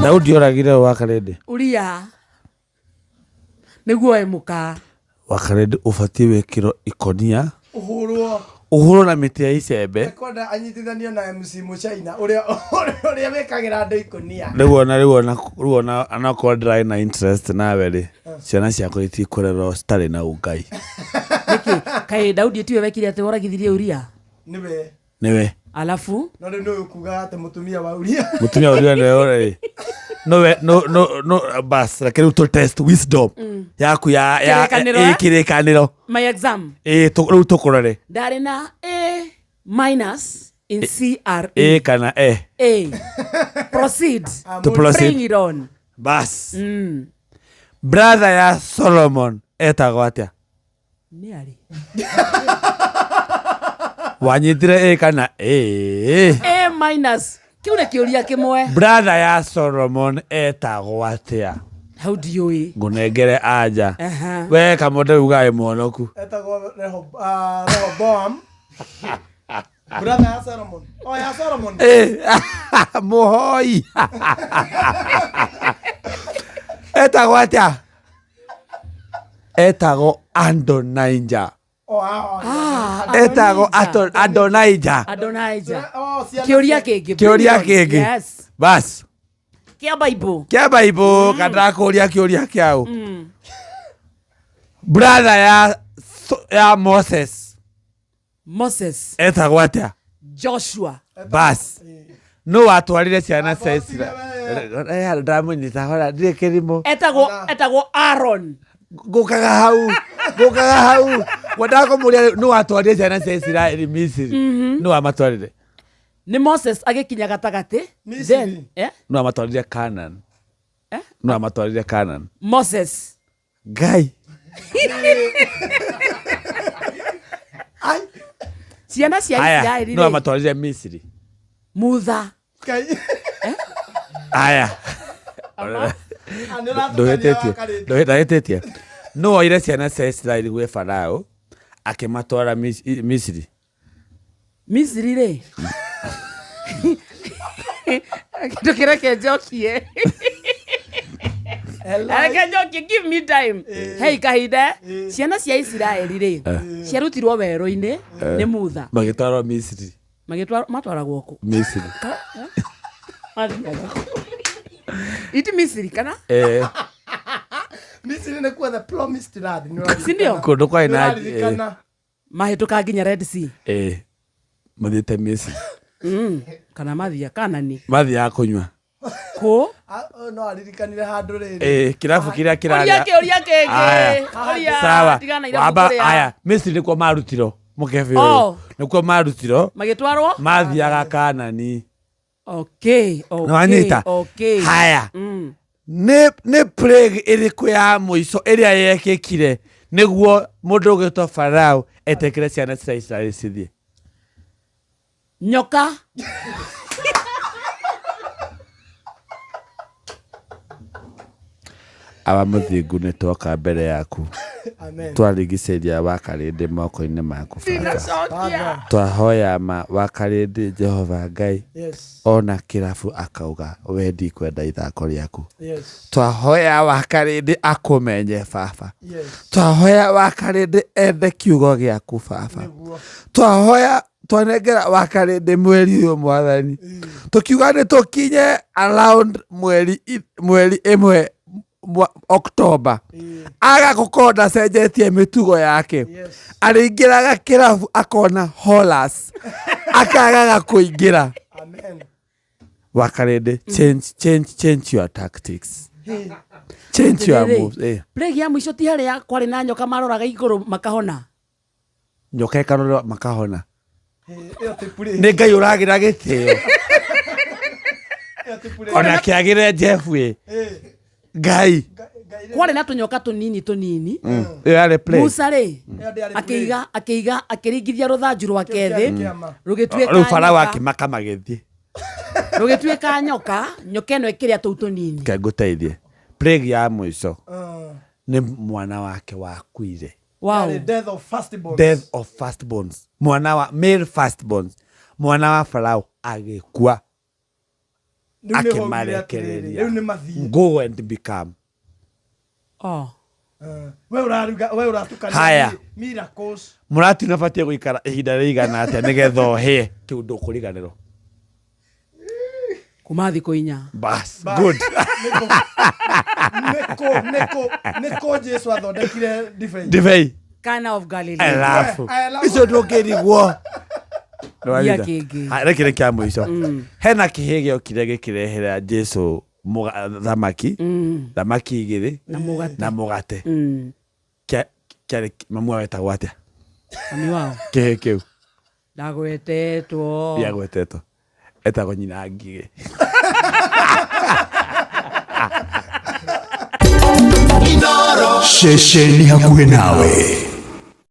Daudi oragire ũ Wakarĩndĩ? Uria nĩguo oe mũka. Wakarĩndĩ ũbatiĩ wĩkĩrwo ikonia Ũhũrwo. Ũhũrwo na mĩtĩ ya icembe. Ekwenda anyitithanio na MC Mũchaina ũrĩa ũrĩa wĩkagĩra andũ ikũnia. Rĩu ona rĩu ona rĩu ona onakorwo ndĩrarĩ na interest nawe rĩ, ciana ciakwa itikũrerwo citarĩ na ũngai. Nĩkĩ? Kaĩ Daudi tiwe wekire atĩ woragithirie Uria? Nĩwe. Nĩwe. Alafu? No rĩu nĩwe ũkugaga atĩ mũtumia wa Uria. Mũtumia wa Uria nĩwe ũrĩ. Nowe no no no bas reke rĩu tũ test wisdom yaku ya ya Kĩrĩkanĩro, ĩ eh? kĩrĩkanĩro. My exam. Ĩ rĩu tũkũrore. Ndarĩ na A minus in CRE. A kana E. A. Proceed. To proceed. Bring it on. Bas. Brother ya Solomon etagwo atĩa? Nĩ arĩ. Wanyitire A kana A? A minus. Kĩu nĩ kĩũria kĩmwe. Brother ya Solomon etagwo atĩa? Hau ndiũĩ. Ngũnengere anja. Aha. We kamonde ugaga wĩ mũhonoku. Etagwo Rehoboam. Brother ya Solomon. Oh, ya Solomon. Eh, mũhoi. Etagwo atĩa? Etagwo Adonijah. Oh, ah, oh. Ah, Etagwo Adonijah. Adonijah. Adonijah. Oh, ciana Kĩũria cia- kĩngĩ. Kĩũria Bring it on. kĩngĩ. Yes. Bas. Kĩa Bible. Kĩa Bible kana ndakũria kĩũria kĩaũ. Brother ya ya Moses Moses. etagwo atĩa? Joshua. Bas. Nũ watwarire ciana cia Isiraeli? Ndamũnyita hora ndirĩ kĩrimũ. Etagwo etagwo Aaron. Ngũkaga hau. Ngũkaga hau. Wendaga kũmũria nũ watwarire ciana cia Isiraeli Misiri? Nũ wamatwarire? Nĩ Moses agĩkinya gatagatĩ. Misiri. Then, eh? Nũ wamatwarire Canaan? Eh? Nũ wamatwarire Canaan? Moses. Ngai. Ai, Ciana cia Aya, Isiraeli nũ rĩ. wamatwarire Misiri? Mutha. Ngai. Aya. Ah, nĩ ũratũkania Ndũhĩtĩtie. wakarĩte. Ndũhĩtĩtie. Nũ woire ciana cia Isiraeli gwĩ Farao akĩmatwara Misiri? Misiri rĩ. Ndũkĩreke njokie. Reke njokie, give me time. Hey kahinda. Ciana cia Isiraeli rĩ, ciarutirwo werũ-inĩ nĩ Mutha. Magĩtwarwo Misiri. Magĩtwarwo matwaragwo kũ? Misiri. Mathiaga kũ? Iti Misiri kana? Eh, Misiri nĩkuo the promised land. Nĩ ũraririkana? Si ndio? kũndũ kwarĩ Nĩ na ũraririkana? Mahĩtũka nginya Red Sea. eh, mathiĩte Misiri. Kana mathia Kanani. Mathiaga kũnyua. Kũ? Ah, oh, no aririkanire handũ rĩrĩ. Eh, kĩrabu kĩrĩa Ũria kĩrarĩa. kĩũria kĩngĩ. Aya. Ũria. Sawa. Tigana irabu Wamba kũrĩa. aya, Misiri nĩkuo marutirwo mũkebe ũyũ. Oh. Nĩkuo marutirwo Magĩtwarwo? mathiaga Kanani. Okay, okay. Nĩwanyita? Okay. Haya. Nĩ nĩ plague ĩrĩkũ ya mũico ĩrĩa yekĩkire nĩguo mũndũ ũgwĩtwo Farao etĩkĩre ciana cia Isiraeli cithiĩ? Nyoka. Awa mũthingu nĩ twoka mbere yaku. Amen. Twarigicĩria wakarĩndĩ moko-inĩ maku baba. Ndinacokia. Twahoya ma wakarĩndĩ Jehova Ngai Yes. ona kĩrabu akauga we ndikwenda ithako rĩaku. Yes. Twahoya wakarĩndĩ akũmenye baba. Yes. Twahoya wakarĩndĩ ende kiugo gĩaku baba. Nĩguo. Twahoya twanengera wakarĩndĩ mweri ũyũ mwathani. Tũkiuga nĩ tũkinye around mweri mweri ĩmwe October. Aga gũkorwo ndacenjetie mĩtugo yake. Yes. Arĩingĩraga kĩrabu akona Holas. Akagaga kũingĩra. Amen. Wakarĩndĩ change change change your tactics. Change your Atĩrĩrĩ, moves. Eh. Plague ya mũico ti harĩa kwarĩ na nyoka maroraga igũrũ makahona. Nyoka ĩkarorwo makahona. Ĩyo ti plague. Nĩ Ngai ũragĩra gĩtĩo. Ĩyo ti plague. Ona kĩagĩre Jeff ĩ. Eh, Ngai. Ngai rĩ- Kwarĩ na tũnyoka tũnini tũnini. Ĩyo yarĩ plague. Musa rĩ Ĩyo ndĩarĩ akĩiga akĩiga akĩringithia rũthanju rwake Kĩu thĩ kĩarĩ kĩama. rũgĩtuĩka Rĩu Farao nyoka. akĩmaka magĩthiĩ. Rũgĩtuĩka nyoka, nyoka ĩno ĩkĩrĩa tũu tũnini. Reke ngũteithie. Plague ya mũico Ah. nĩ mwana wake wakuire. Wow. Yarĩ death of firstborns. Death of firstborns. Mwana wa male firstborns. Mwana wa Farao agĩkua. Rĩu nĩho augire atĩrĩrĩ, akĩmarekereria rĩu nĩ mathiĩ go and become Oh. Eh, we ũraruga we ũratukania Haya. miracles mũrati ũnabatie gũikara ihinda rĩigana atĩa nĩgetha ũhĩe kĩu ndũkũriganĩrwo Kuma thikũ inya. bas Bas. good Nĩkũ- nĩkũ nĩkũ nĩkũ Jesu athondekire ndibei ndibei Kana of Galilee. alafu Alafu. icio ndũngĩrigwo Ia kĩngĩ. reke nĩ kĩa mũico hena kĩhĩ gĩokire gĩkĩrehera jesu thamaki thamaki igĩrĩ Na mũgate. na mũgate Mm. Kĩarĩ mamu wao etagwo atĩa Mami wao. kĩhĩ kĩu Ndagwetetwo. gĩagwetetwo etagwo nyina ngigĩ ceceni hakuhĩ nawe.